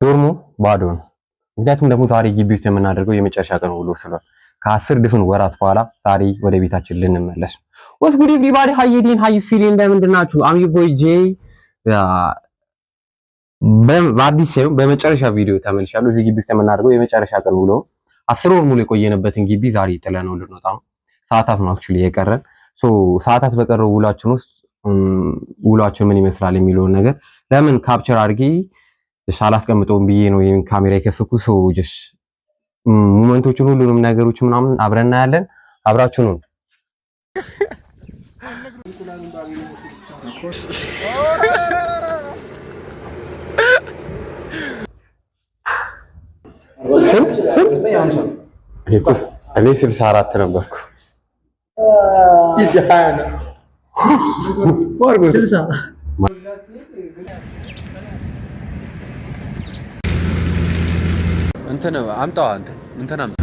Dorm ኡ ባዶ ነው። ምክንያቱም ደግሞ ዛሬ ግቢ ውስጥ የምናደርገው የመጨረሻ ቀን ውሎ ስለሆነ ከ10 ድፍን ወራት በኋላ ዛሬ ወደ ቤታችን ልንመለስ ነው። What's good everybody, how you doing, how you feeling? እንደምንድን ናችሁ? I'm your boy J። በአዲስ ሳይሆን በመጨረሻ ቪዲዮ ተመልሻለሁ። እዚህ ግቢ ውስጥ የምናደርገው የመጨረሻ ቀን ውሎ፣ 10 ወር ሙሉ የቆየንበትን ግቢ ዛሬ ጥለነው ልንወጣ ነው። ሰዓታት ነው actually የቀረን። So ሰዓታት በቀረው ውሏችን ውስጥ ውሏችን ምን ይመስላል የሚለውን ነገር ለምን capture አድርጌ አላስቀምጠውም ብዬ ነው ይሄን ካሜራ የከፈትኩት። So just moment ኦችን ሁሉንም ነገሮች ምናምን አብረን እናያለን። አብራችሁን ሁኑ። ስንት ስንት? እኔ እኮ እኔ 64 ነበርኩ። እንትን አምጣዋ፣ እንትን እንትን አምጣ።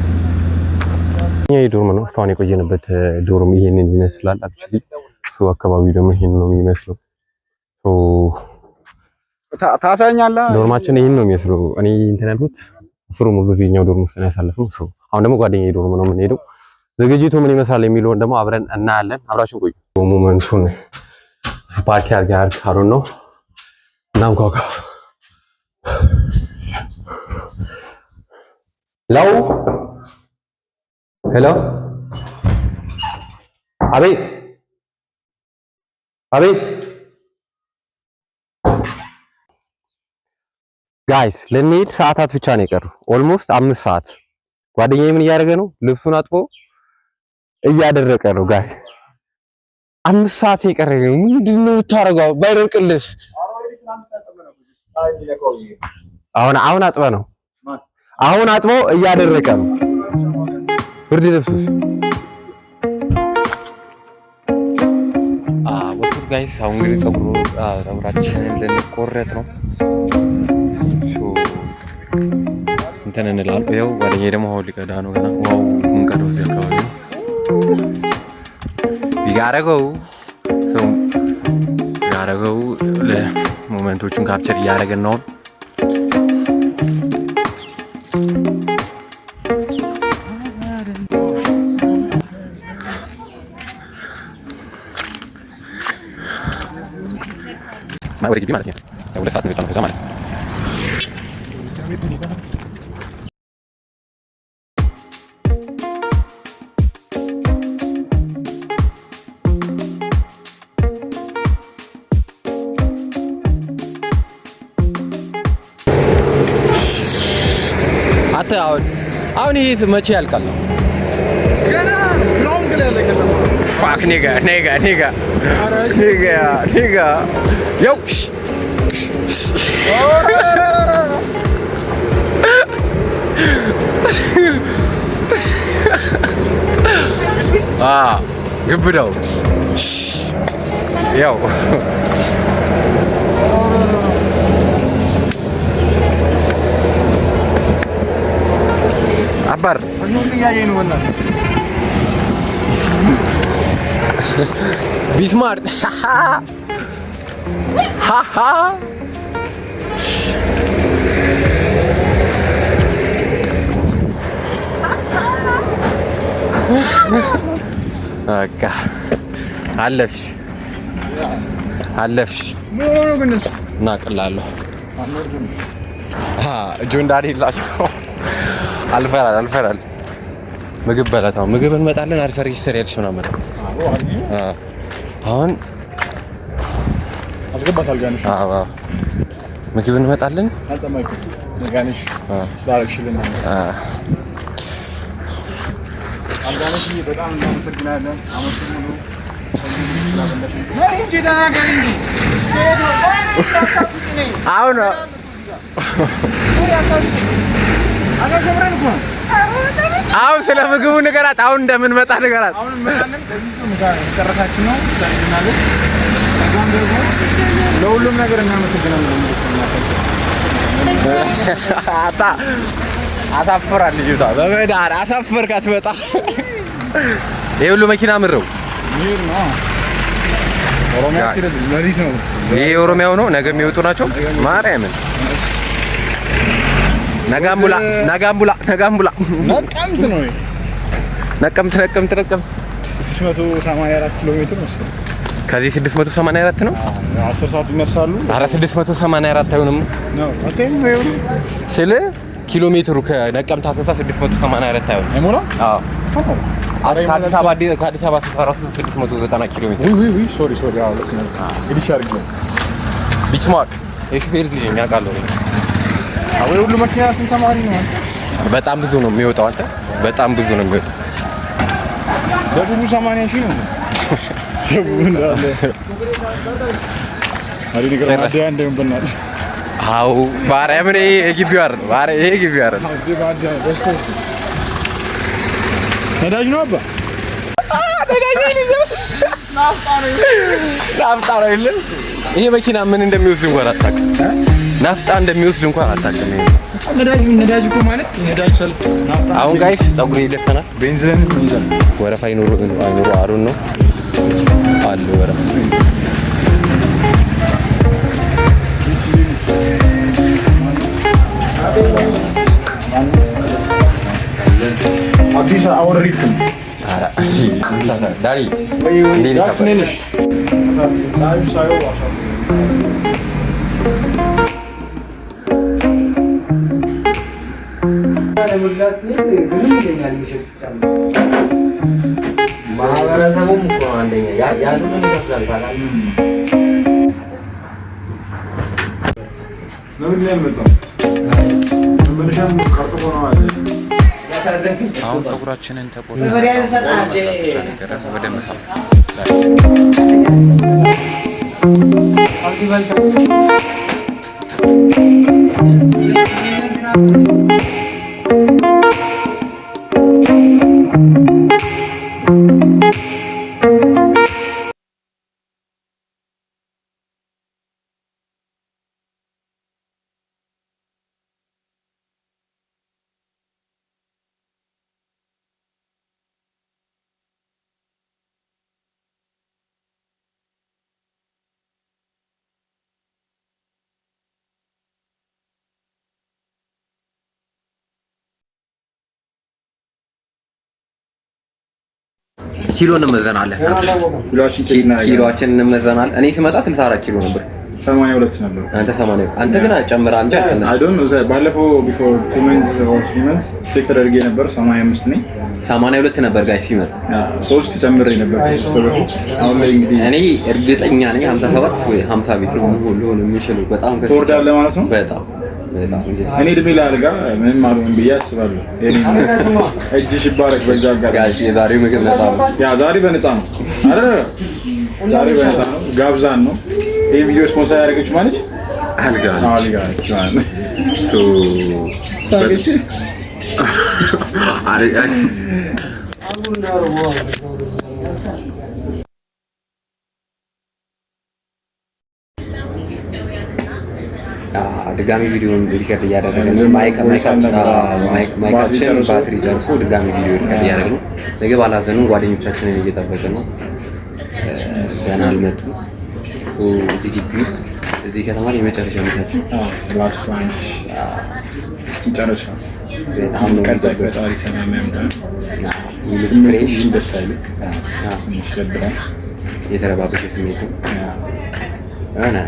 የ dorm ነው እስካሁን የቆየንበት dorm ይሄንን ይመስላል። Actually እሱ አካባቢው ደግሞ ይሄን ነው የሚመስለው። So ታሳኛለህ። Dorm ኣችን ይሄን ነው የሚመስለው። እኔ እንትን ያልኩት 10 ሙሉ እዚህኛው dorm ውስጥ ነው ያሳለፍነው። So አሁን ደግሞ ጓደኛዬ dorm ነው የምንሄደው። ዝግጅቱ ምን ይመስላል የሚለውን ደግሞ አብረን እናያለን። አብራችሁን ቆዩ። Moment ኡን እሱ ፓርክ ያርጋ ያርግ አሩን ነው እናንኳኳ። Hello hello፣ አቤት አቤት። Guys፣ ልንሄድ ሰዓታት ብቻ ነው የቀሩ። Almost 5 ሰዓት። ጓደኛዬ ምን እያደረገ ነው? ልብሱን አጥቦ እያደረቀ ነው። Guys፣ 5 ሰዓት የቀረ ነው። ምንድን ነው የምታደርገው? ባይደርቅልስ? አሁን አሁን አጥበ ነው። አሁን አጥቦ እያደረቀ ነው። ብርድ ልብሱስ? What's up guys፣ አሁን እንግዲህ ፀጉራችንን ልንቆረጥ ነው። So እንትን እንላለን። ይኸው ጓደኛዬ ደግሞ ውሃውን ሊቀዳ ነው ገና። ውሃው ምንቀዳው እዚህ አካባቢ ነው። ቢጋረገው ሰው ቢጋረገው moment ኦቹን capture እያደረግን ነው። ወደ ግቢ ማለት ነው። 2 ሰዓት ነው የወጣነው ከዛ ማለት ነው። አንተ አሁን አሁን ይሄ መቼ ያልቃል ነው? ገና long ላይ ያለ ከተማ። Fuck nigga, nigga, nigga, nigga, nigga, yo. ግብደው ያው አባር። እያየኝ ነው በእናትህ። Be smart. ሃሃ። በቃ አለፍሽ አለፍሽ። ምን ሆኖ ግን እሱ? እናቅላለሁ እጁ እንዳሌላቸው አልፈራል አልፈራል። ምግብ በላት፣ አሁን ምግብ እንመጣለን። አሪፍ አድርገሽ ትሰሪያለሽ ምናምን። አሁን አስገባት አልጋነሽ። አዎ፣ ምግብ እንመጣለን። አልጠማኩም። አልጋነሽ ስላደረግሽልን አልጋነሽ በጣም እናመሰግናለን። አመቱን ሙሉ እንጂ ተናገሪ እንጂ። አሁን አሁን ስለ ምግቡ ንገራት። አሁን እንደምንመጣ ንገራት። አሁን እንመጣለን። ለጊዜው መጨረሻችን ነው። ታሪናለች። ከዛም ደግሞ ለሁሉም ነገር እናመሰግናለን። አታ አሳፍራል ልጅቷ። በመድኃኒዓለም አሳፈርካት በጣም። ይሄ ሁሉ መኪና ምረው ሚር ነው ኦሮሚያ ክልል ለሊት ነው። ይሄ የኦሮሚያው ነው። ነገ የሚወጡ ናቸው። ማርያምን። Nagaan bulaa, nagaan bulaa, nagaan bulaa። ነቀምት ነው። ነቀምት፣ ነቀምት፣ ነቀምት። 684 ኪሎ ሜትር መሰለኝ። ከዚህ 684 ነው። 10 ሰዓት ይነሳሉ። ኧረ 684 አይሆንም። ነው okay ነው። ስለ ኪሎ ሜትሩ ከነቀምት አሶሳ 684 አይሆንም። አይሞላም? አዎ፣ ከአዲስ አበባ አሶሳ ራሱ 690 ኪሎ ሜትር። ውይ ውይ፣ sorry sorry። አዎ፣ ልክ ነህ። እንግዲህ አድርጌ ቢችማር የሹፌር ልጅ ነኝ፣ አውቃለሁ እኔ። አዎ፣ ሁሉ መኪና ስንት ተማሪ ነው? በጣም ብዙ ነው የሚወጣው። አንተ በጣም ብዙ ነው የሚወጣው። ደቡቡ 80 ሺህ ነው። ደቡቡ እንዳለ አሪ ነገር ማዲያ እንደም በእናትህ። አዎ፣ ማርያምን፣ ይሄ የግቢው አይደል? ማርያም፣ ይሄ የግቢው አይደል? አዲ ባዲያ በስቶ ነዳጅ ነው አባ። ናፍጣ ነው የለም። ይሄ መኪና ምን እንደሚወስድ እንኳን አታውቅም። ናፍጣ እንደሚወስድ እንኳን አታውቅም። ይሄ ነዳጅ ነዳጅ እኮ ማለት ነዳጅ ሰልፍ ናፍጣ። አሁን guys ፀጉሬ ይደርሰናል። ቤንዚን ይዘን ወረፋ ይኑሩ አይኑሩ አሩን ነው አለ ወረፋ። አዲስ አወሪኩም። ኧረ እሺ ዳኒ፣ እንዴት ነሽ? አባ? ለመግዛት ስሄድ ግርም ይለኛል የሚሸጡት ጫማ። ማህበረሰቡም እኮ ነው አንደኛ ያሉትን ይከፍላል ታውቃለህ። ለምን ላይ አልመጣም? መመለሻም ቀርጥፎ ነው አለ። አሁን ፀጉራችንን ተቆርጠን ወደ ምሳ። ኪሎ እንመዘናለን። ኪሎአችን check እናደርጋለን። ኪሎአችን እንመዘናለን። እኔ ስመጣ 64 ኪሎ ነበር። 82 ነበር። አንተ 80፣ አንተ ግን ጨምራ እንጂ አልቀነስም። I don't know፣ ባለፈው before 2 months or 3 months check ተደርጌ ነበር፣ 85 ነኝ። 82 ነበር guys ሲመጣ። 3 ጨምሬ ነበር ከ3 ወር በፊት። አሁን ላይ እንግዲህ እኔ እርግጠኛ ነኝ 57 ወይ 50 ቤት ነው ሊሆን የሚችለው። በጣም ትወርዳለህ ማለት ነው። በጣም በጣም። እኔ እድሜ ለአልጋ ምንም አልሆንም ብዬ አስባለሁ። የኔ እጅሽ ይባረክ። በዛ አጋጣሚ guys የዛሬው ምግብ ነፃ ነው። Yeah፣ ዛሬ በነፃ ነው አይደል? ዛሬ በነፃ ነው። ጋብዛን ነው። ይሄ ቪዲዮ ስፖንሰር ያደረገችው ማለት አልጋ አልጋ ነች ማለት ነው። So ሳገች። አሪ- ድጋሚ ቪዲዮን record እያደረገ ነው። Mic ኣችን ባትሪ ጨርሶ ድጋሚ ቪዲዮ record እያደረግን ነው። ምግብ አላዘኑም። ጓደኞቻችንን እየጠበቅን ነው። ገና አልመጡም። እዚህ ግቢ ውስጥ፣ እዚህ ከተማ ላይ የመጨረሻ ምሳችን። Last lunch፣ መጨረሻ። በጣም ነው ቀጣይ የሚደብረው። ፈጣሪ ሰላም ያምጣን። ይልቅ ስሜቱ fresh ብዙም ደስ አይልም። ትንሽ ይደብራል። የተረባበሸ ስሜት ነው። የሆነ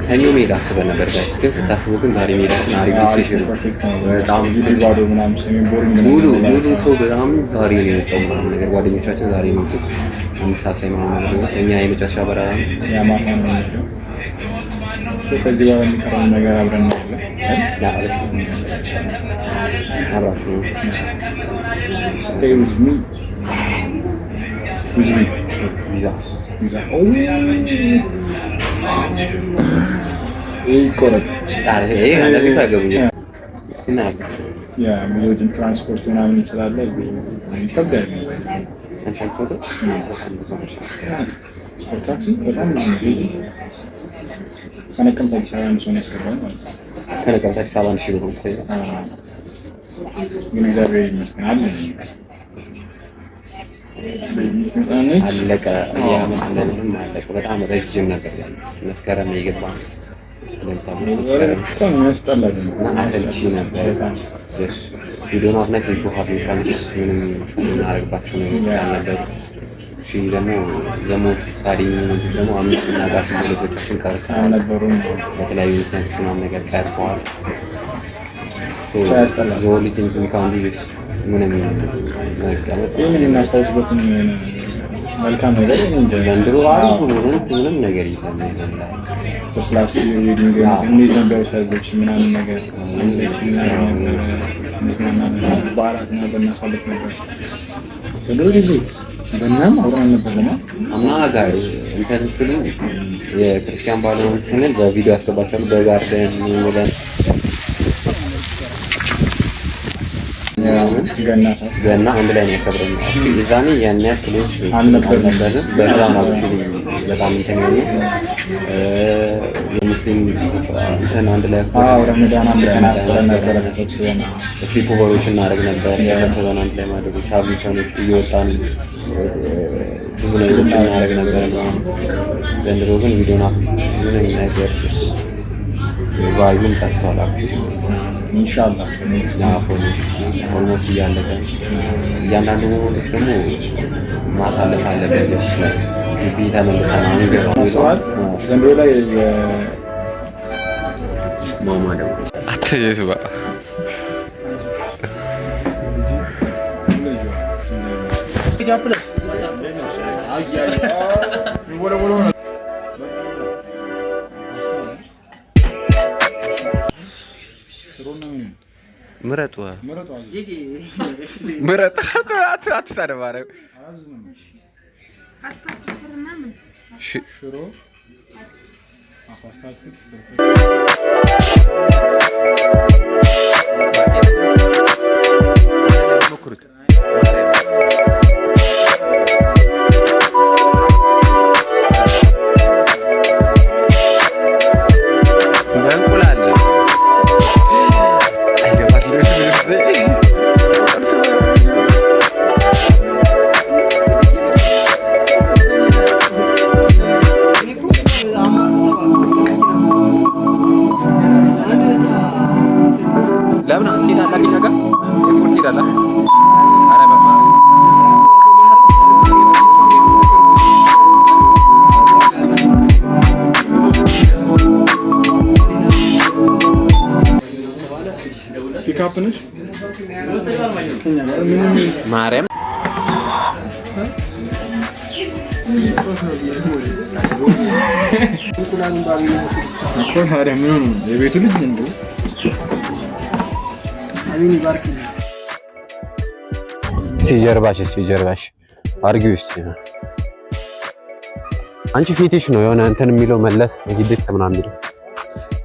ሰኞ መሄድ አስበን ነበር guys፣ ግን ስታስቡ ግን ዛሬ መሄዳችን አሪፍ decision ነው። Perfect ነው። በጣም። ግቢ ባዶ ምናምን ሰሜን boring ነው። ሙሉ ሙሉ ሰው በጣም ዛሬ ነው የመጣው ምናምን ነገር፣ ጓደኞቻችን ዛሬ ነው የመጡት፣ 5 ሰዓት ላይ ምናምን ነገር ነው። እኛ የመጨረሻ በረራ ነው። Yeah፣ ማታ ነው የምንሄደው። So ከዚህ በኋላ የሚቀረውን ነገር አብረን እናያለን። Yeah፣ let's go። አብራችሁ ነው። Stay with me with me ቪዛ ቪዛ ይህ ይቆረጥ። ይሄ እንደዚህ እኮ አይገቡኝም። እስኪ እናያለን። Yeah፣ ብዙ ወጪም ትራንስፖርት ምናምን ስላለ ብዙ ይከብዳል። አንቺ ፎቶ በጣም ብዙ ነው። ታክሲ በጣም ብዙ ነው። ከነቀምት አዲስ አበባ አንድ ሰው ነው ያስገባል ማለት ነው። ከነቀምት አዲስ አበባ 1000 ብር ነው መሰለኝ። ግን እግዚአብሔር ይመስገን አለ። ስለዚህ ትመጣለች። አለቀ። ይህ ዓመት እንደምንም አለቀ። በጣም ረጅም ነበር ያሉት። መስከረም የገባ ነው። እንደምታውቁት በጣም የሚያስጠላ ነው። እና አሰልቺ ነበር። We don't have nothing to have in front። ምንም የምናደርግባቸው ነገሮች አልነበሩ። እሺ፣ ደግሞ ደግሞ ሳዲ moment ኦች ደግሞ አምስት የምናውቃቸው ጀለሶቻችን ቀርተዋል። አልነበሩም። በተለያዩ ምክንያቶች ምናምን ነገር ቀርተዋል። ብቻ ያስጠላል። The only thing we can do is ምንም መቀመጥ። ይህን የምናስታውስበት ምንም መልካም ነገር እንጃ። ዘንድሮ አሪፍ moment ምንም ነገር የለም። Just last year wedding እንዴት ነበር? ሰርጎች ምናምን ነገር እንዴት ነበረ? መዝናና ነበር፣ በዓላት ነበር እናሳልፍ ነበር። ዘንድሮ ጊዜ ገናም አብረን አልነበረም። አምና ጋር እንትን ስሉ የክርስቲያን በዓል ስንል በቪዲዮ ያስገባቸዋል። በ garden ብለን ገና ሰዓት ገና አንድ ላይ ነው ያከብረን። Actually የዛኔ ያን ያህል close አልነበርንም። አልነበርንም። በዛ ነው actually በጣም እንትን የሆነ የሙስሊም እንትን አንድ ላይ አዎ፣ ረመዳን አንድ ቀን አፍጥረን ነበረ ተሰብስበን። Sleep over ኦች እናደርግ ነበር። ተሰብስበን አንድ ላይ ማድረጎች ሀቢተኖች እየወጣን ብዙ ነገሮች እናደርግ ነበር ምናምን። ዘንድሮ ግን ቪዲዮና ምንም ነገር vibe ኡም ጠፍቷል። Actually ኢንሻአላህ next Almost እያለቀ ነው። እያንዳንዱ moment ኦች ደግሞ ማሳለፍ አለብን። ደስ ይላል። ግቢ ተመልሰን አንገባ አስበዋል። ዘንድሮ ላይ ማማ ደግሞ አተየቱ በ ምረጡ ምረጥ፣ አትሳደብ። ኧረ ሽሮ ፓስታ ሞክሩት። በእንቁላል ለምን ትሄዳለህ? ከእኛ ጋር ኤርፖርት ትሄዳለህ? ኧረ በማርያም። ፒካፕ ነች ከኛ ጋር ምንም ማርያም። እኮ ታዲያ ምን ሆኖ ነው የቤቱ ልጅ እንዴ? እስኪ ጀርባሽ፣ እስኪ ጀርባሽ አድርጊው እስኪ። አንቺ ፊትሽ ነው የሆነ እንትን የሚለው መለስ ሂደት ምናምን የሚለው።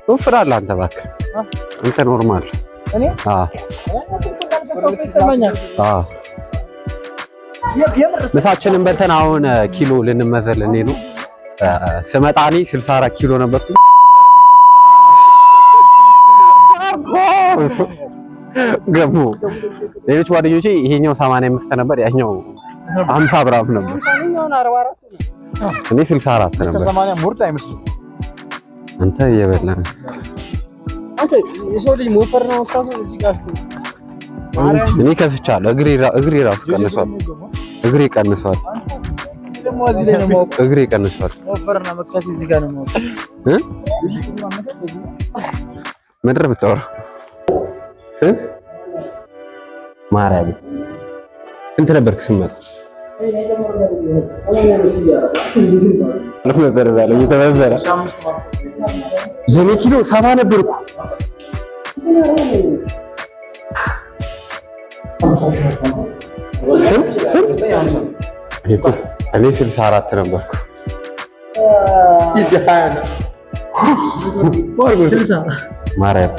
ትወፍራለህ አንተ እባክህ። አንተ normal። እኔ? አዎ። ይሰማኛል። አዎ። ምሳችንን በልተን አሁን ኪሎ ልንመዘን ልንሄድ ነው። ስመጣ እኔ 64 ኪሎ ነበርኩ። ገቡ ሌሎች ጓደኞቼ ይሄኛው 85 ነበር፣ ያኛው 50 ብራም ነበር። እኔ 64 ነበር። ከሰማንያ ሙርድ አይመስልም። አንተ እየበላ ነው። አንተ የሰው ልጅ መወፈርና መክሳቱን እዚህ ጋር እስኪ እኔ ከስቻለሁ። እግሬ ራሱ ቀንሷል። እግሬ ቀንሷል። ደግሞ እዚህ ላይ ነው የማውቀው። እግሬ ቀንሷል። መወፈርና መክሳት እዚህ ጋር ነው የማውቀው። እ ምንድን ነው የምታወራው? ስንት ማርያም ስንት ነበርክ ስመጣ? ነበር እዛ ላይ እየተመዘነ የኔ ኪሎ 70 ነበርኩ። ስንት ስንት? እኔ እኮ እኔ 64 ነበርኩ። ማርያም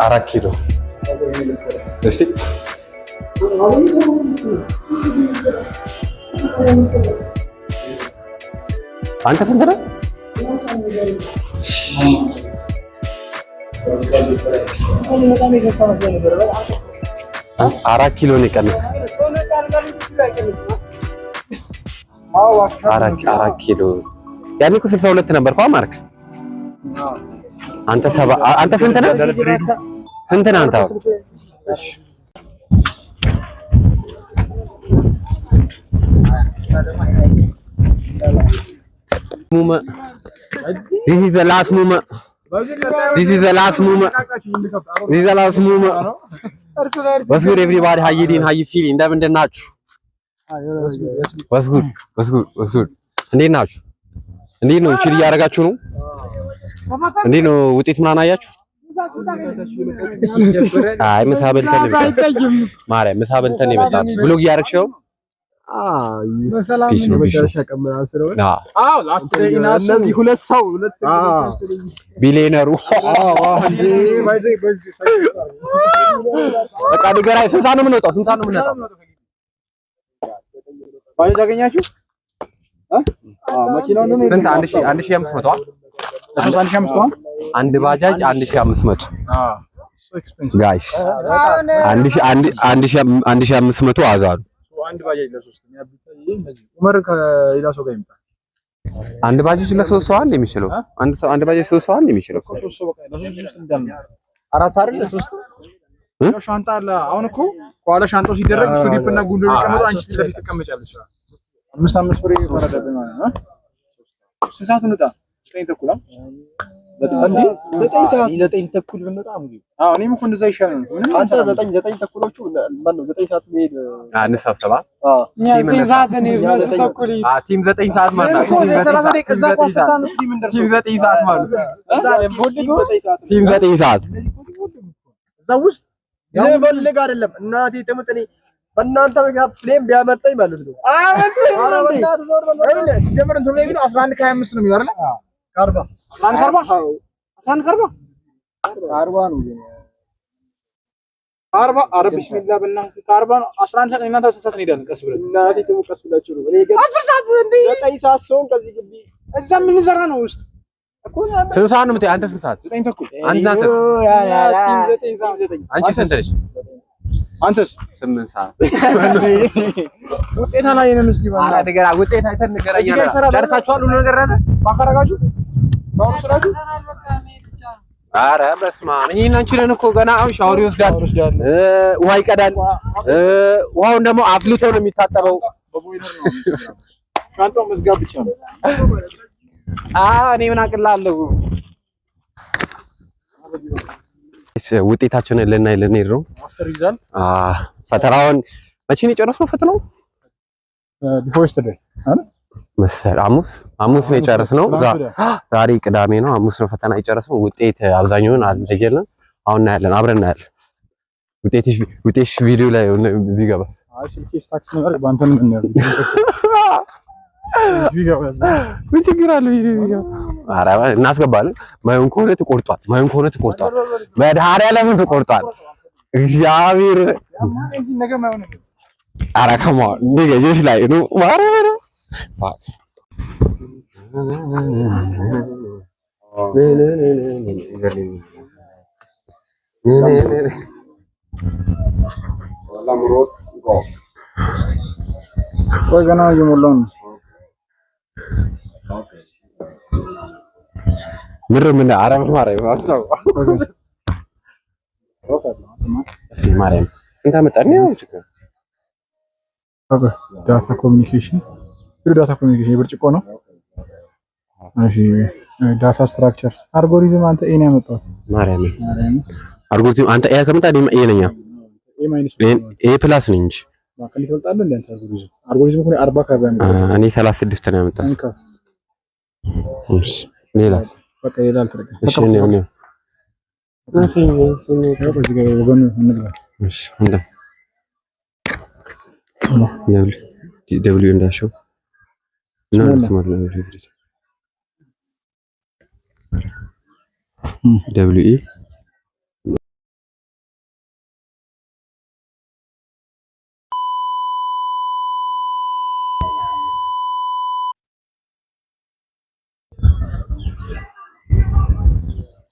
4 ኪሎ እስኪ። አንተ ስንት ነህ? በጣም የከፋ መስሎኝ ነበር። በጣም 4 ኪሎ ነው የቀነስኩት። 4 ኪሎ። ያኔ እኮ 62 ነበርኩ። ማርክ አንተ 70። አንተ ስንት ነህ? ስንት ነህ አንተ? እሺ። Moment. This is the last moment. This is the last moment. This is the last moment. What's good, everybody? How you doing? How you feeling? እንደምንድን ናችሁ? What's good? What's good? What's good? እንዴት ናችሁ? እንዴት ነው? Chill እያደረጋችሁ ነው? እንዴት ነው? ውጤት ምናምን አያችሁ? አይ፣ ምሳ በልተን ነው የመጣነው። ማርያም፣ ምሳ በልተን ነው የመጣነው። Vlog እያደረግሽ ነው? Peace ነው፣ peace ነው። የመጨረሻ ቀን ምናምን ስለሆነ አዎ። እነዚህ ሁለት ሰው ሁለት ቢሊየነሩ በቃ ንገራኝ። ስንት ሰዓት ነው የምንወጣው? ስንት ሰዓት ነው የምንወጣው? ባጃጅ አገኛችሁ? መኪናውን ስንት? 1000፣ 1500 አ? 1500። አንድ ባጃጅ 1500 guys፣ 1000፣ 1500 አዛሉ። አንድ ባጃጅ ለሶስት። ኡመር ከሌላ ሰው ጋር ይምጣ። አንድ ባጃጅ ለሶስት ሰው አንድ የሚችለው አንድ ሰው፣ አንድ ባጃጅ ሶስት ሰው አንድ የሚችለው። ሶስት ሰው በቃ ለሶስት ሶስት እንዳለ አራት አይደል ሶስት? ያው ሻንጣ አለ። አሁን እኮ ከኋላ ሻንጣው ሲደረግ ሱሪፕ እና ጉንዶ የሚቀመጡ አንቺ ፊት ለፊት ትቀመጫለሽ። አምስት አምስት ፍሬ ፈረደብን ማለት ነው። ስንት ሰዓት እንውጣ? 9:30 አ? 9 ሰዓት፣ 9:30 ብንወጣ ሙሉ። አዎ፣ እኔም እኮ እንደዛ ይሻላል። ምንም አንተ 9:30ዎቹ ማነው 9 ሰዓት መሄድ? እንሰብሰባ። ሰዓት Team 9 ሰዓት ማለት ነው። Team 9 ሰዓት፣ team 9 ሰዓት ማለት ነው። Team 9 ሰዓት። እዛ ውስጥ ፈልግ አይደለም፣ እናቴ ትሙት፣ እኔ በእናንተ ምክንያት plane ቢያመልጠኝ ማለት ነው። ኧረ በእናትህ ዞር በል። ሲጀመር እንትኑ ላይ የሚለው 11:25 ነው የሚለው አይደለ? ከአርባ። 11:40፣ 11:40። ከአርባ ነው። ከአርባ። ኧረ ቢስሚላህ በእናትህ፣ ከአርባ ነው። 11 ሰዓት፣ እናንተ 10 ሰዓት እንሄዳለን ቀስ ብለን። እናቴ ትሙት፣ ቀስ ብላችሁ ነው። እኔ ግን 10 ሰዓት እንዴ? 9 ሰዓት ሰውን ከዚህ ግቢ እዛ የምንዘራ ነው ውስጥ እኮ። ስንት ሰዓት ነው የምትሄድ? አንተ ስንት ሰዓት? 9:30። አንተ አንተስ? Team 9 ሰዓት። አንቺ ስንት ነሽ? አንተስ? 8 ሰዓት። ውጤት አላየንም። እስኪ ኧረ ንገራ፣ ውጤት አይተን ንገረኝ። እዚህ ጋር ይሰራል። ጨርሳችኋል ሁሉ ነገር አይደል? ባካረጋችሁ በአሁኑ ስራችሁ። ኧረ በስመ አብ፣ እኔና አንቺ ነን እኮ ገና። አሁን ሻወር ይወስዳል፣ ውሃ ይቀዳል። ውሃውን ደግሞ አፍልቶ ነው የሚታጠበው። በቦይለር ነው፣ ሻንጣው መዝጋት ብቻ ነው። እኔ ምን አቅላለሁ? ውጤታችንን ልናይ ልንሄድ ነው። After result. ፈተናውን መቼ ነው የጨረስነው? ፈተናው Before yesterday. መሰል ሐሙስ ነው የጨረስነው። ዛሬ ቅዳሜ ነው። ሐሙስ ነው ፈተና የጨረስነው። ውጤት አብዛኛውን አልለየንም። አሁን እናያለን፣ አብረን እናያለን። ውጤትሽ ቪዲዮ ላይ ቢገባስ? አይ፣ ስልኬ stuck ነበር። በአንተ ነው የምናየው። ቢገባስ? ምን ችግር አለው? ቪዲዮ ቢገባ ኧረ እናስገባለን። ማይሆን ከሆነ ትቆርጧል። ማይሆን ከሆነ ትቆርጧል። መድኃኒዓለምን ትቆርጧል። እግዚአብሔር። እዚህ ነገር ማይሆን። ኧረ come on, nigga, just like no ማርያምን, fuck. ቆይ፣ ገና እየሞላው ነው። ምር ምን? ኧረ ማርያም አውጣው። እስኪ ማርያም እንታ መጣን ነው ችግር። Data communication፣ data communication የብርጭቆ ነው። እሺ፣ data structure algorithm አንተ A ነው ያመጣው። ማርያም፣ አልጎሪዝም አንተ A ከመጣ እኔም A ነኝ። A minus. A plus ነኝ እንጂ። ከኔ ትበልጣለህ እንዴ አንተ? Algorithm እኮ 40 ከ40 ያመጣው። እኔ 36 ነው ያመጣሁት። እንካ። እሺ፣ ሌላስ? በቃ ሌላ አልተደረገም። እሺ፣ እኔ በዚህ ጋር ወገኑ እንግባ። እሺ፣ እንደ W W እንዳሸው እና small W E.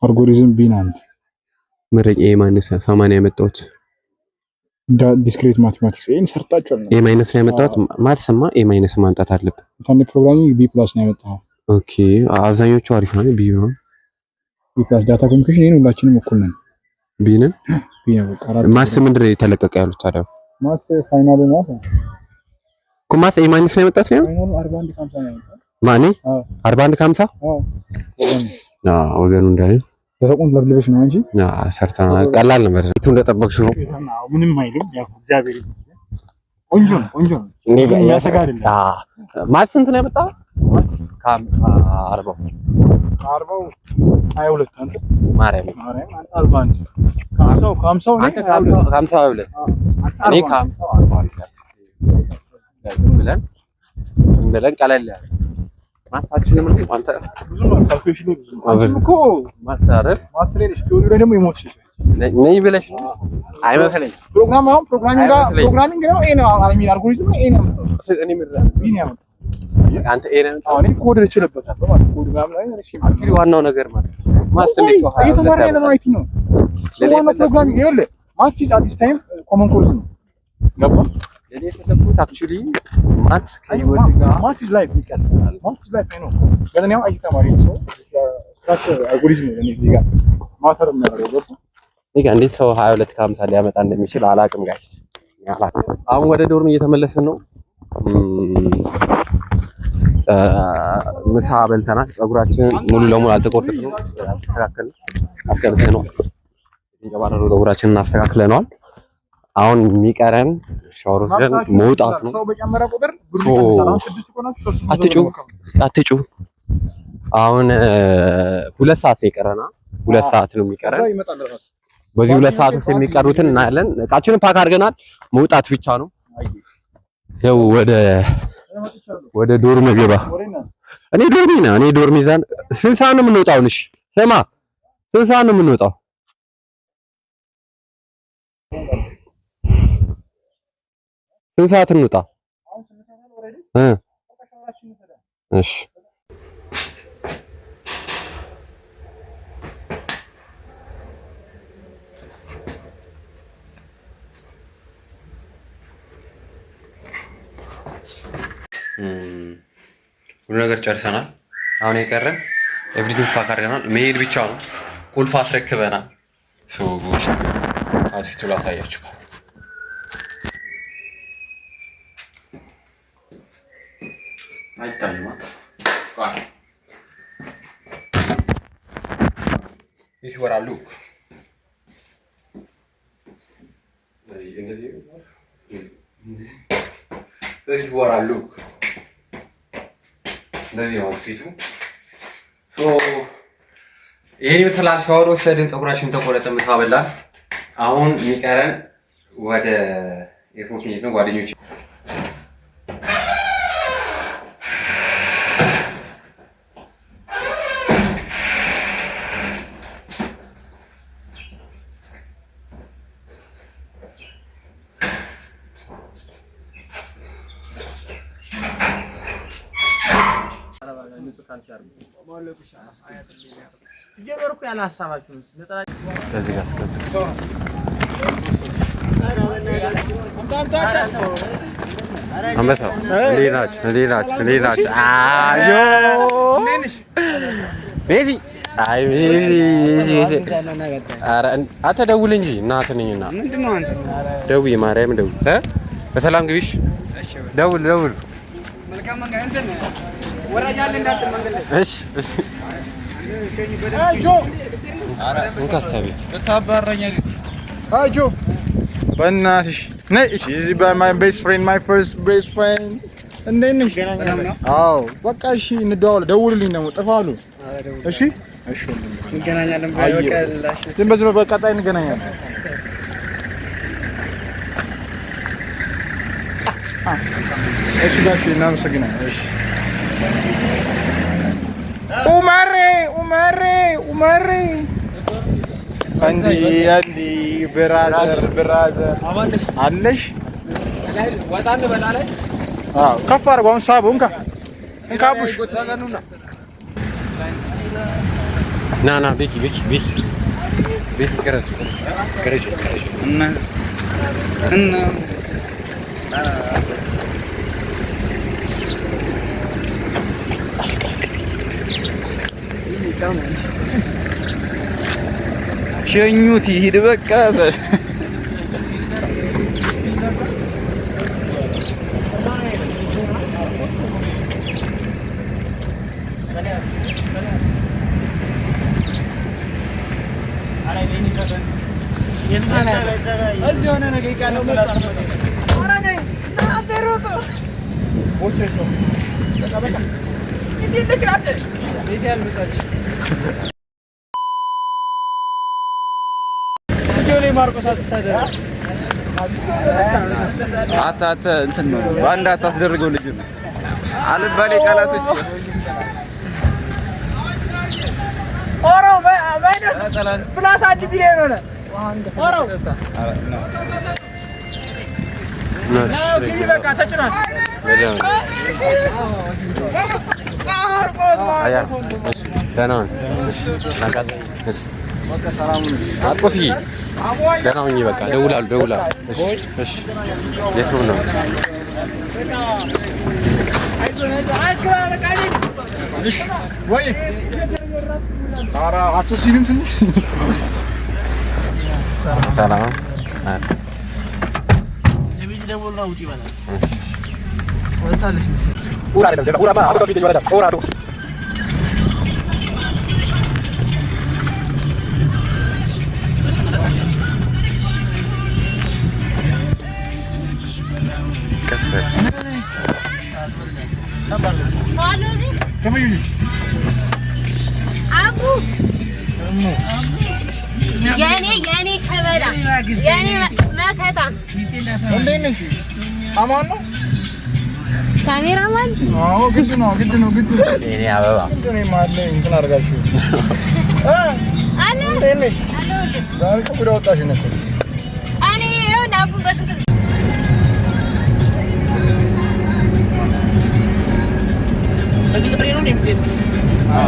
Algorithm B ናንት። ምረኝ። A minus 80 ያመጣሁት። Discrete mathematics ይሄን ሰርታችኋል። A minus ነው ያመጣሁት። Maths ማ A minus ማምጣት አለብን። Internet programming B plus ነው ያመጣው። Okay፣ አብዛኞቹ አሪፍ ነው። B ነው። B plus data communication ይሄን ሁላችንም እኩል ነን። B ነን። B ነው በቃ አራት። Maths ምንድን ነው የተለቀቀ ያሉት ታዲያ? Maths final ኡ ማለት ነው። እኮ maths A minus ነው የመጣት ነው። Final ኡ 41 ከ50 ነው ያመጣው። ማኔ? አዎ። 41 ከ50። አዎ። አዎ ወገኑ እንዳይ ተሰቁን ለብለበሽ ነው እንጂ። አዎ ሰርተናል። ቀላል ነበር። እቱ እንደጠበቅሽው ነው። አዎ ምንም አይልም። ያው እግዚአብሔር ይመስገን። ቆንጆ ነው፣ ቆንጆ ነው። የሚያሰጋ አይደለም። አዎ maths ስንት ነው ያመጣው? Maths ከ40። ከ40ው 22 አንተ። ማርያም። ማርያም አንተ 41 ከ50ው ከ50ው አንተ ከ50 22፣ እኔ ከ50 41። ዝም ብለን ዝም ብለን ቀለል ያለ maths ኣችንም ነው አንተ። ብዙ ነው calculation ላይ ብዙ ነው። አንቺም እኮ Maths አይደል? Maths ላይ ነሽ፣ theory ላይ ደግሞ የሞትሽ። ነይ ብለሽ ነው አይመስለኝም። ፕሮግራም አሁን programming ጋር አይመስለኝም። Programming ነው A ነው I mean algorithm ነው A ነው ያመጣው። እኔ ምን B ነው ያመጣው። አንተ A ነው ያመጣው። አሁን እኔ ኮድ እችልበታለሁ ማለት ኮድ ምናምን ላይ እሺ። Actually ዋናው ነገር ማለት maths እንዴት ሰው እየተማርን ያለ ነው IT ነው። ለኔ ዋናው programming ይኸውልህ maths is at this time common course ነው። ገባ? ለኔ የፈለኩት actually maths ከህይወት ጋር Maths is life ይቀጥላል። Maths is life ነው። ግን እኔ አሁን IT ተማሪ ነኝ። ሰው structure algorithm ነው ለኔ እዚህ ጋር matter የሚያደርገው፣ ገባ? እኔ ጋር እንዴት ሰው 22 ከ50 ሊያመጣ እንደሚችል አላቅም guys፣ አላቅም። አሁን ወደ dorm እየተመለስን ነው። ምሳ በልተናል። ፀጉራችንን ሙሉ ለሙሉ አልተቆረጥንም፣ አልተስተካከልንም፣ አስቀርተነዋል። የተንጨባረረው ፀጉራችንን አስተካክለነዋል። አሁን የሚቀረን ሻወር ወስደን መውጣት ነው። ሰው በጨመረ ቁጥር ብሩ So ይቀንሳል። አሁን ስድስት ከሆናችሁ ሶስት መቶ አትጩ ነው የምከፍለው። አትጩ። አሁን 2 ሰዓት ነው የቀረና 2 ሰዓት ነው የሚቀረን። ከዛ ይመጣል ራሱ። በዚህ 2 ሰዓት ውስጥ የሚቀሩትን እናያለን። እቃችንን pack አድርገናል። መውጣት ብቻ ነው። ያው ወደ dorm ገባ። እኔ dorm ነኝ። እኔ dorm ይዘን ስንት ሰዓት ነው የምንወጣው? እሺ ስማ፣ ስንት ሰዓት ነው የምንወጣው? ስንት ሰዓት እንውጣ? እሺ። ሁሉ ነገር ጨርሰናል። አሁን የቀረን everything pack አድርገናል። መሄድ ብቻ ነው። ቁልፍ አስረክበናል። So outfit ኡ ላሳያችሁ። አይታይም። ቆይ this what I look እንደዚህ this is what I look እንደዚህ ነው outfit ኡ። So ይሄን ይመስላል። ሻወር ወሰድን፣ ፀጉራችንን ተቆረጠ፣ ምሳ በላን። አሁን የሚቀረን ወደ ኤርፖርት መሄድ ነው ጓደኞች። ሲጀመር እኮ ያለ ሀሳባችሁ ነጠላ ከዚህ ጋር አስቀምጥ። አንበሳው እንዴት ናችሁ? እንዴት ናችሁ? እንዴት ናችሁ? አዮ ሜሲ፣ አይ ሜሲ ሜሲ፣ ኧረ አንተ ደውል እንጂ እናትህ ነኝና ደውይ፣ ማርያም ደውል እ በሰላም ግቢሽ። ደውል ደውል። እሺ እሺ። እንካ ሀሳቤ። Hi ጆ፣ በእናትሽ ነይ። እሺ እዚህ my best friend, my first best friend፣ እንዴት ነሽ? አዎ በቃ እሺ፣ እንደዋወል። ደውልልኝ ደግሞ ጥፋ አሉ። እሺ እሺ፣ ወንድሜ እንገናኛለን። አየሁ። ዝም በዝም በቀጣይ እንገናኛለን። እሺ ጋሽ እናመሰግናለን። እሺ ኡመሬ ኡመሬ ኡመሬ፣ እንዲ እንዲ brother brother አለሽ? አዎ ከፍ አድርገው አሁን ሳቡ፣ እንካ እንካ አቡሽ። ና ና ቤኪ ቤኪ ቤኪ ቤኪ፣ ቅረጹ ቅረጹ ቅረጹ። እና እና ሸኙት ይሂድ በቃ። አታ እንትን ነው በአንድ አታስደርገው ልጅ ነው አልባሌ ቃላቶች ኦሮ minus plus 1 ቢሊዮን ሆነ። ኦሮ ግቢ በቃ ተጭኗል። ደህና ሁን። ማርቆስዬ ደህና ሁኚ። በቃ እደውላለሁ እደውላለሁ። እሺ እሺ። የት ነው ነው? ወይ ኧረ አትወስጂንም ትንሽ? ሰላም። እሺ። ቀስ በል። ሰው አለው እዚህ? አቡ፣ የኔ ሸበላ፣ የኔ መከታ። እንዴት ነሽ? አማን ነው? ካሜራማን። አዎ፣ ግድ ነው፣ ግድ ነው፣ ግድ ነው። የኔ አበባ። ግድ ነው። መሀል ላይ እንትን አድርጋችሁ አለ። እንዴት ነሽ? አለሁልህ። ዛሬ እኮ ጉድ አወጣሽን እኮ። እኔ ይኸውልህ አቡን በስንት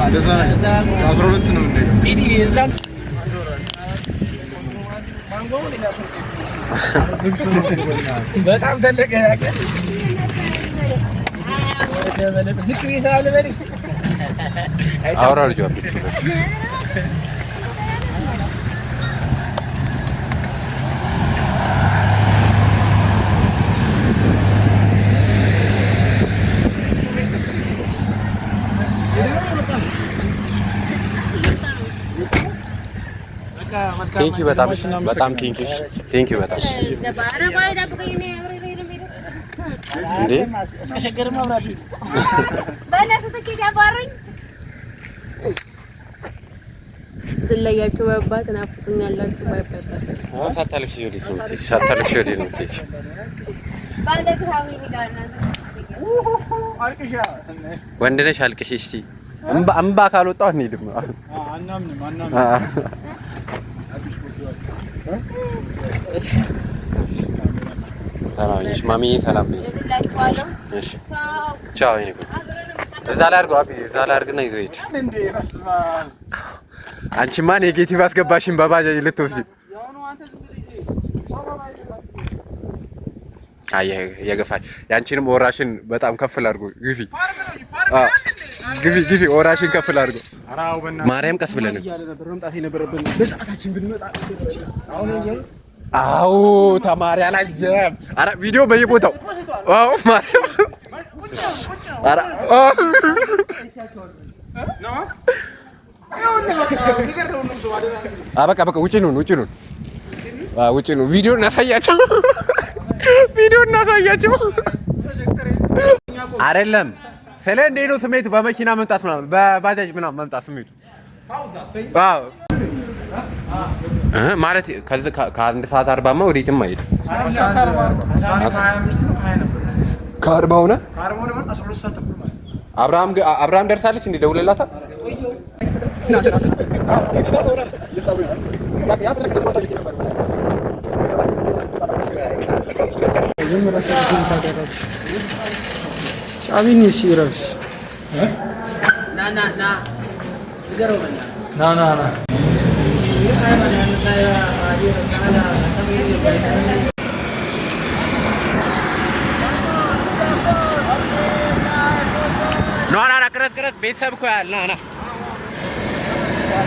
እንደዛ ነው። 12 ነው የምንሄደው። በጣም ተለቀ። ዝቅ ብዬ ሰላም ልበልሽ። አውራ ልጇ። Thank you በጣም በጣም thank you, thank you በጣም። ኧረ ቆይ ጠብቀኝ፣ እኔ አብሬ ነው የምሄደው። እንዴ? እስከ ሸገርማ አብራችሁ በእነሱ ትኬት ያባሩኝ። ስለያችሁ በአባት ናፍቁኛላችሁ። Bye bye bye። ሳታለቅሽ ወዴት ነው የምትሄጂው? ሳታለቅሽ ወዴት ነው የምትሄጂው? ባለግታዊ ጋር እናንተ ወንድ ነሽ አልቅሽ እስቲ። እምባ እምባ ካልወጣሁ አንሄድም። አናምንም አናምንም። ሰላም ነሽ ማሚዬ? ሰላም ነሽ? እላችኋለሁ። እሺ። ቻው። ቻው የኔ ቆንጆ። እዛ ላይ አድርገው አቢ፣ እዛ ላይ አድርግና ይዞ ሂድ። እንዴ በስመ አብ። አንቺማ negative አስገባሽን በባጃጅ ልትወስጂ። አየህ እየገፋች ያንቺንም ወራሽን በጣም ከፍ ላድርጎ ግፊ ግፊ ግፊ ወራሽን ከፍ ላድርጎ። ማርያም ቀስ ብለን። እያለ ነበር መምጣት የነበረብን በሰዓታችን ብንመጣ። አዎ ተማሪ አላየም። ኧረ ቪዲዮ በየቦታው። አዎ ማርያም ኧረ አዎ። በቃ በቃ ውጪ ነን፣ ውጪ ነን፣ ውጪ ነው። ቪዲዮ እናሳያቸው፣ ቪዲዮ እናሳያቸው። አይደለም ስለ እንዴት ነው ስሜቱ በመኪና መምጣት ምናምን በባጃጅ ምናምን መምጣት ስሜቱ? አዎ ማለት ከዚህ ከ1 ሰዓት 40ማ ወዴትም አይሄድም። ከ40 ሆነ። አብርሃም ደርሳለች እንዴ? ደውለላታል? ጫቢኒ ሲረብሽ ና ና ና። ና ና ና፣ ቅረጽ ቅረጽ። ቤተሰብ እኮ ያህል ና ና።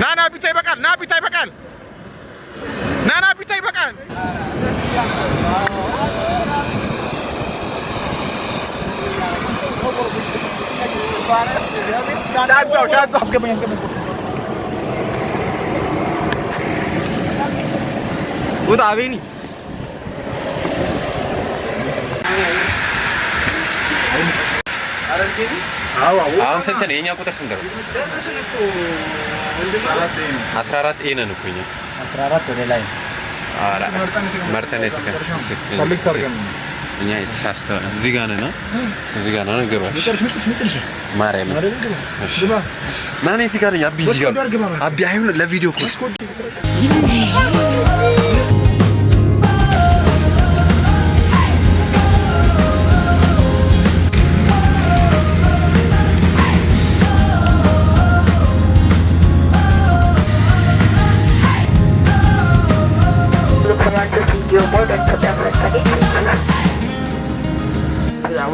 ና ና ቢታ ይበቃል። ና ቢታ ይበቃል። ውጣ ቤኒ። አሁን ስንት ነው? የኛ ቁጥር ስንት ነው? 14 A ነን እኮ እኛ። 14 ወደ ላይ። መርጠን እኛ የተሳስተን እዚህ ጋር ነን። እዚህ ጋር ነን። ግባ ማርያምን ና እኔ እዚህ ጋር ነኝ። አቢ እዚህ ጋር አቢ አይሁን ለቪዲዮ እኮ።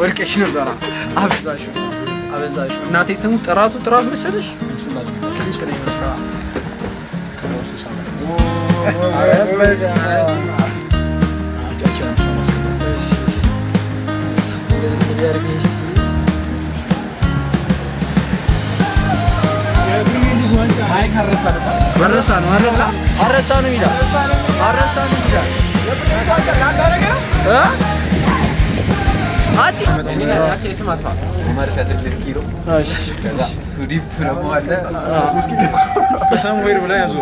ወድቀሽ ነበረ። አበዛሽው አበዛሽው። እናቴ ትሙት ጥራቱ ጥራቱ መሰለሽ ቅልጭ ነው ይመስላል። አረሳ ነው ይላል። ኡመር ከ6 ኪሎ፣ ሱዲፕ ደግሞ አለ ከሳምዌር ብላ ያዙ።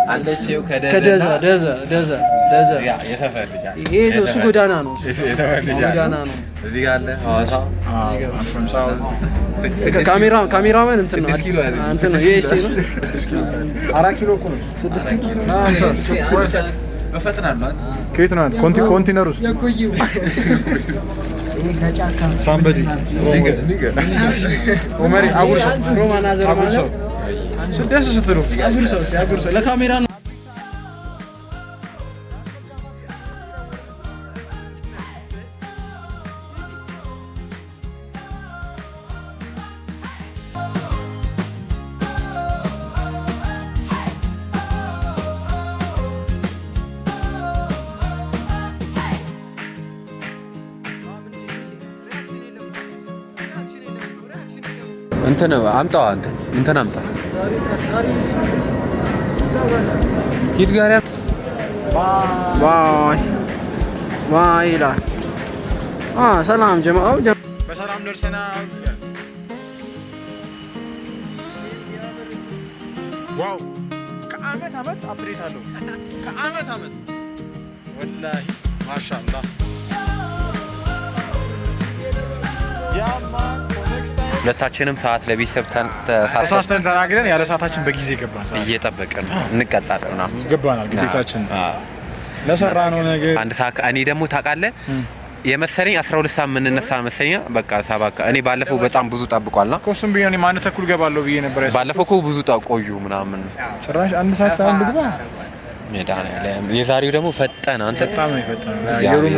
አለችው። ከደዛ ደዛ ደዛ ደዛ። የሰፈር ልጅ አለ። ይሄ እሱ ጎዳና ነው። የሰፈር ልጅ አለ። ጎዳና ነው። እዚህ ጋር አለ ሐዋሳ። ካሜራ ካሜራማን እንትን ነው። 6 ኪሎ ያዘ። እንትን ነው ይሄ ነው። 4 ኪሎ እኮ ነው። 6 ኪሎ። ከየት ነው? ኮንቲነር ውስጥ ሳምበዲ ኦመሪ አጉርሰው። ሮማን አዘር ማለት ደስ ስትሉ። አጉርሰው አጉርሰው ለካሜራ ነው። እንትን አምጣ፣ እንትን እንትን አምጣ። ሂድ ጋሪ። Bye bye ይላል። ሰላም ጀማው። በሰላም ደርሰናል። Wow፣ ከአመት አመት update አለው። ከአመት አመት ወላሂ ማሻአላህ። ሁለታችንም ሰዓት ለቤተሰብ ተሳስተን ተናግረን ያለ ሰዓታችን በጊዜ ገባን። እየጠበቅን ነው። እንቀጣለን ምናምን። ይገባናል፣ ግዴታችን ለሰራነው ነገር። 1 ሰዓት እኔ ደግሞ ታውቃለህ የመሰለኝ 12 ሰዓት የምንነሳ መሰለኝ። በቃ 7 እኔ ባለፈው በጣም ብዙ ጠብቋልና። እኮ እሱም ብዬ እኔም 1:30 ገባለሁ ብዬ ነበር ያሰብኩት። ባለፈው እኮ ብዙ ቆዩ ምናምን። ጭራሽ 1 ሰዓት ሳይሆን ልግባ። መድኃኒዓለም የዛሬው ደግሞ ፈጠነ አንተ። በጣም ነው የፈጠነው። አየሩም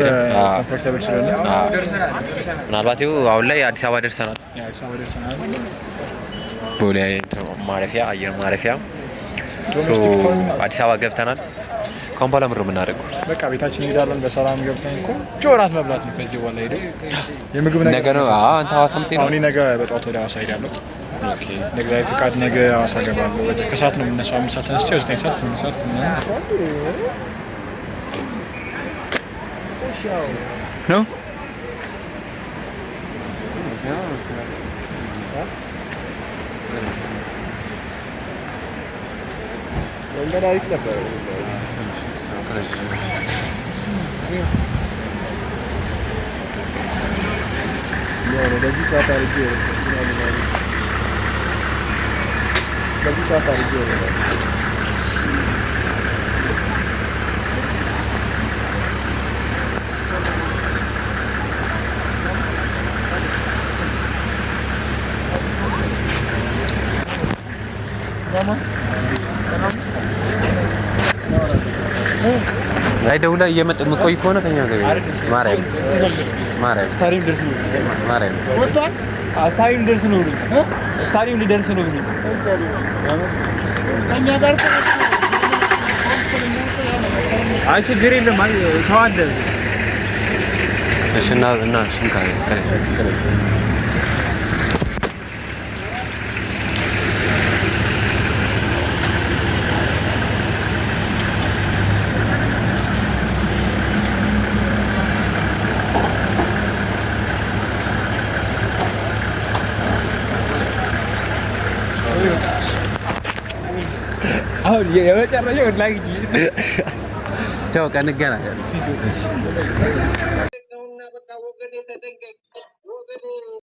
comfortable ስለሆነ። ምናልባት ይኸው አሁን ላይ አዲስ አበባ ደርሰናል። አዲስ አበባ ደርሰናል። ቦሌ ማረፊያ፣ አየር ማረፊያ። Domestic terminal። አዲስ አበባ ገብተናል። ከአሁን በኋላ ምንድን ነው የምናደርገው? በቃ ቤታችን እንሄዳለን። በሰላም ገብተን ቆንጆ እራት መብላት ነው። ከዚህ በኋላ ሄደው የምግብ ነገር ነገ ነው። አዎ፣ አንተ ሐዋሳ የምትሄደው? አሁን ነገ በጠዋት ወደ ሐዋሳ ሄዳለሁ። ነገ ፍቃድ፣ ነገ ሐዋሳ እገባለሁ። ወደ ከሰዓት ነው የምነሳው። 5 ሰዓት ተነስቼ 9 ሰዓት፣ 8 ሰዓት ምናምን ነው። መንገድ አሪፍ ነበር። በዚህ ሰዓት አድርጌ፣ በዚህ ሰዓት አድርጌ። ላይ ደውለህ እየመጣ የምቆይ ከሆነ ከኛ ጋር ማርያም ማርያም ስታዲየም ደርስ ነው። ማርያም። ስታዲየም ልደርስ ነው ብሎኝ፣ ስታዲየም ልደርስ ነው ብሎኝ። ከእኛ ጋር። አይ ችግር የለም። አይ ሰው አለ። እሺ እና እሺ እንካ አሁን የመጨረሻው ላይ ቻው፣ ቀን እንገናኛለን።